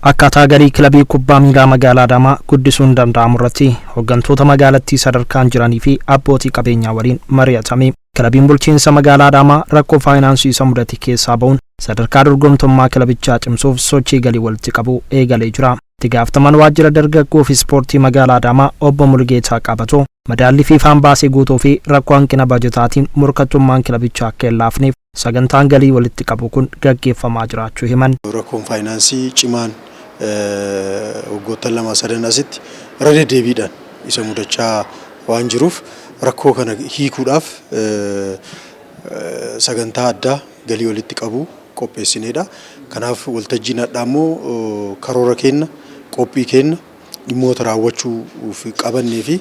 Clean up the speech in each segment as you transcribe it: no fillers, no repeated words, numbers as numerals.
Akkaataa galii kilabii kubbaa miilaa magaalaa Adaamaa guddisuun danda'amu irratti hooggantoota magaalattii sadarkaan jiranii fi abbootii qabeenyaa waliin mari'atame. Kilabiin bulchiinsa magaalaa Adaamaa rakkoo faayinaansii isa mudate keessaa ba'uun sadarkaa dorgomtummaa kilabichaa cimsuuf sochii galii walitti qabu eegalee jira. Itti gaafatamaan waajjira dargaggoo fi ispoortii magaalaa Adaamaa obbo Mulgeetaa Qabatoo madaalli FIFAn baasee guutuu fi rakkoo hanqina bajetaatiin morkattummaan kilabichaa akka hin laafneef sagantaan galii walitti qabu kun gaggeeffamaa jiraachuu himan. Rakkoon faayinaansii cimaan waggoottan 2 sadan asitti irra deddeebiidhaan isa mudachaa waan jiruuf, rakkoo kana hiikuudhaaf sagantaa addaa galii walitti qabu qopheessineedha. Kanaaf waltajjiin hadhaa immoo karoora keenya, qophii keenya, dhimmoota raawwachuuf qabannee fi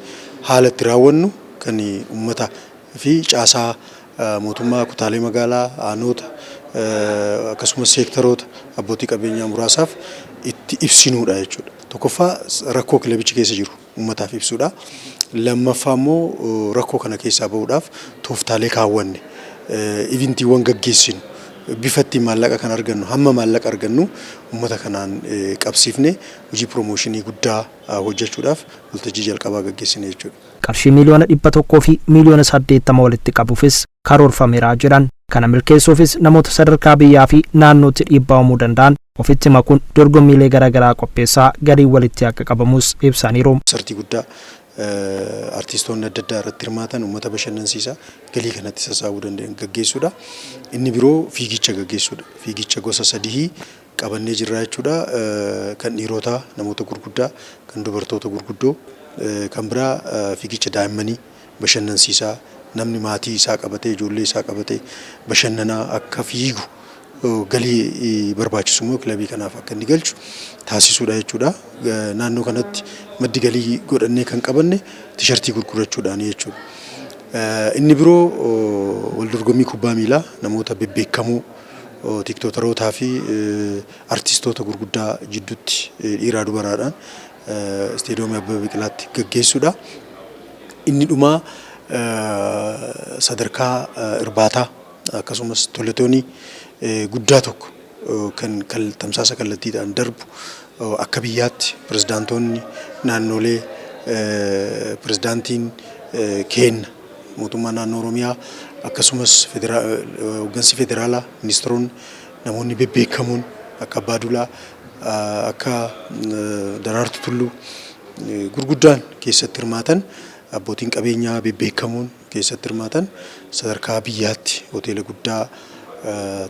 haala itti raawwannu kan uummata fi caasaa mootummaa kutaalee magaalaa, aanota, akkasumas seektaroota abbootii qabeenyaa muraasaaf itti ibsinuudha jechuudha. Tokkoffaa, rakkoo kilabichi keessa jiru uummataaf ibsuudha. Lammaffaa immoo, rakkoo kana keessaa bahuudhaaf tooftaalee kaawwanne, eventiiwwan gaggeessinu, bifa ittiin maallaqa kan argannu, hamma maallaqa argannu uummata kanaan qabsiifne hojii promotion guddaa hojjechuudhaaf waltajjii jalqabaa gaggeessine jechuudha. Qarshii 180,000,080 walitti qabuufis karoorfameera jedhan. Kana milkeessuufis namoota sadarkaa biyyaa fi naannootti dhiibbaa uumuu danda'an ofitti makuun dorgommiilee garaagaraa qopheessaa galiin walitti akka qabamus ibsaniiru. Sartii guddaa artistoonni adda addaa irratti hirmaatan, uummata bashannansiisaa galii kanatti sassaabuu danda'an gaggeessuudha. Inni biroo fiigicha gaggeessuudha. Fiigicha gosa sadii qabannee jirra jechuudha. Kan dhiirotaa namoota gurguddaa, kan dubartoota gurguddoo, kan biraa fiigicha daa'immanii bashannansiisaa, namni maatii isaa qabatee, ijoollee isaa qabatee bashannanaa akka fiigu, galii barbaachisu immoo kilabii kanaaf akka inni galchu taasisuudha jechuudha. Naannoo kanatti maddi galii godhannee kan qabanne tishartii gurgurachuudhaan jechuudha. Inni biroo wal dorgommii kubbaa miilaa namoota bebbeekamoo, tiktootarootaa fi artistoota gurguddaa jidduutti dhiiraa dubaraadhaan isteediyoomii Abbabaa Biqilaatti gaggeessuudha. Inni dhumaa sadarkaa irbaataa akkasumas teletoonii guddaa tokko kan tamsaasa kallattiidhaan darbu, akka biyyaatti pirezidaantoonni naannolee, pirezidaantiin keenya mootummaa naannoo Oromiyaa, akkasumas hooggansi federaalaa, ministeeronni, namoonni bebbeekamoon akka Abbaa Duulaa, akka Daraartuu Tulluu gurguddaan keessatti hirmaatan, abbootiin qabeenyaa bebbeekamoon keessatti hirmaatan, sadarkaa biyyaatti hoteela guddaa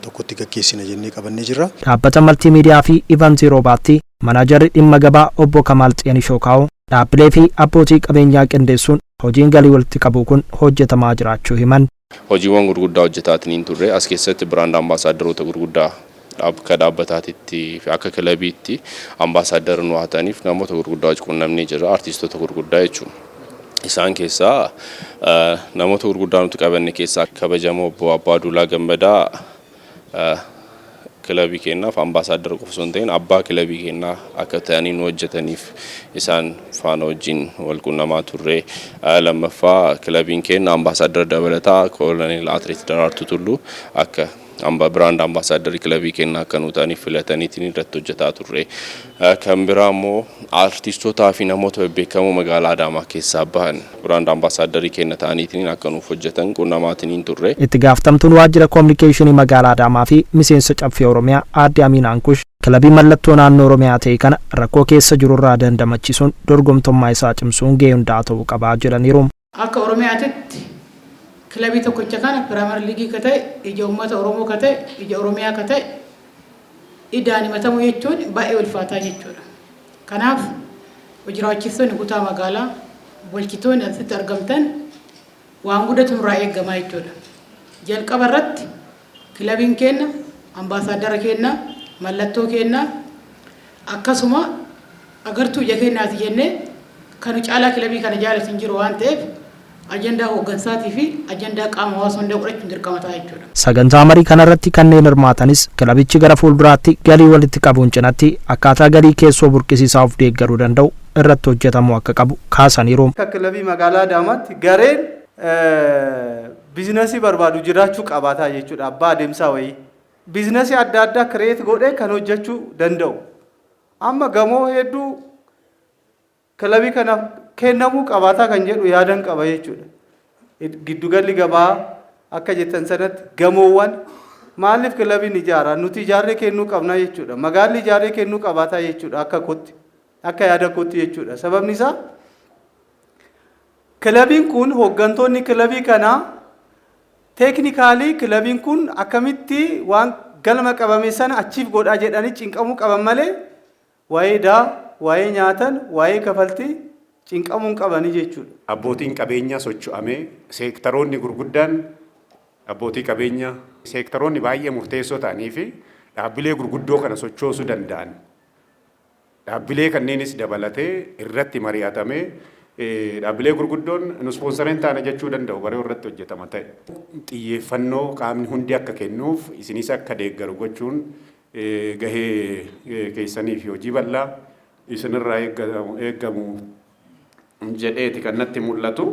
tokkotti gaggeessina jennee qabannee jirra. Dhaabbata maltiimiidiyaa fi eventii Roobaatti manaajarri dhimma gabaa obbo Kamaal Xeenishoo kaa'u dhaabbilee fi abbootii qabeenyaa qindeessuun hojiin galii walitti qabu kun hojjetamaa jiraachuu himan. Hojiiwwan gurguddaa hojjetaatiin turre. As keessatti brand ambassadoroota gurguddaa akka dhaabbataatitti fi akka kilabiitti ambassador nu haa ta'aniif namoota gurguddaa quunnamnee jirra, artistoota gurguddaa jechuudha. Isaan keessaa namoota gurguddaa nuti qabanne keessaa kabajamoo obbo Abbaa Duulaa Gammadaa kilabii keenyaaf ambassador qofa osoo hin ta'in abbaa kilabii keenyaa akka ta'anii nu hojjetaniif isaan faana wajjin wal quunnamaa turre. Lammaffaa, kilabiin keenya ambassador dabalataa kooloneel Atileet Daraartuu Tulluu akka brand ambassador kilabii keenyaa akka nu ta'aniif filataniitiin irratti hojjetaa turre. Kan biraa immoo artiistootaa fi namoota bebbeekamoo magaalaa Adaamaa keessaa bahan brand ambassador keenya ta'aniitiin akka nuuf hojjetan quunnamaatiin turre. Itti gaafatamtuun waajjira koominikeeshinii magaalaa Adaamaa fi miseensa caffee Oromiyaa aadde Amiin Ankush kilabii mallattoo naannoo Oromiyaa ta'e kana rakkoo keessa jirurraa dandamachiisuun dorgomtummaa isaa cimsuun gahee hundaa ta'uu qabaa jedhaniiru. Akka Oromiyaatitti kilabii tokkicha kana, Premier League ka ta'e, ija uummata Oromoo ka ta'e, ija Oromiyaa ka ta'e idaan himatamuu jechuun baay'ee ulfaataa jechuudha. Kanaaf hojii raawwachiistonni kutaa magaalaa, bulchitoonni asitti argamtan waan guddatu nurraa eeggamaa jechuudha. Jalqaba irratti kilabiin keenya ambassador keenya, mallattoo keenya, akkasuma agartuu ija keenyaati jennee kan caalaa kilabii kana jaalatu hin jiru waan ta'eef, ajandaa hooggansaatii fi ajandaa qaama hawaasa hundaa godhachuun dirqama ta'a jechuudha. Sagantaa marii kanarratti kanneen hirmaatanis kilabichi gara fuulduraatti galii walitti qabuun cinatti akkaataa galii keessoo burqisiisaa of deeggaruu danda'u irratti hojjetamuu akka qabu kaasaniiru. Akka kilabii magaalaa Adaamaatti gareen business barbaadu jiraachuu qabaataa jechuudha, abbaa adeemsaa wayii. Business adda addaa create godhee kan hojjechuu danda'u. Amma gamoo hedduu kilabii kanaaf kennamuu qabaataa kan jedhu yaadan qaba jechuudha. Giddugalli gabaa akka jettan sanatti gamoowwan maaliif kilabiin ijaara, nuti ijaarree kennuu qabna jechuudha. Magaalli ijaarree kennuu qabaataa jechuudha akka kootti, akka yaada kootti jechuudha. Sababni isaa kilabiin kun, hooggantoonni kilabii kanaa technically kilabiin kun akkamitti waan galma qabame sana achiif godhaa jedhanii cinqamuu qaban malee waa'ee daa, waa'ee nyaatan, waa'ee kafaltii cinqamuu hin qabanii jechuudha. Abbootiin qabeenyaa socho'amee, seektaroonni gurguddaan, abbootii qabeenyaa, seektaroonni baay'ee murteessoo ta'anii fi dhaabbilee gurguddoo kana sochoosuu danda'an. Dhaabbilee kanneenis dabalatee irratti mari'atamee, dhaabbilee gurguddoon nu ispoonsareen taana jechuu danda'u baree irratti hojjetama ta'e. Xiyyeeffannoo qaamni hundi akka kennuuf, isinis akka deeggaru gochuun gahee keessanii fi hojii bal'aa isinirraa eeggamu jedheeti kan natti mul'atu.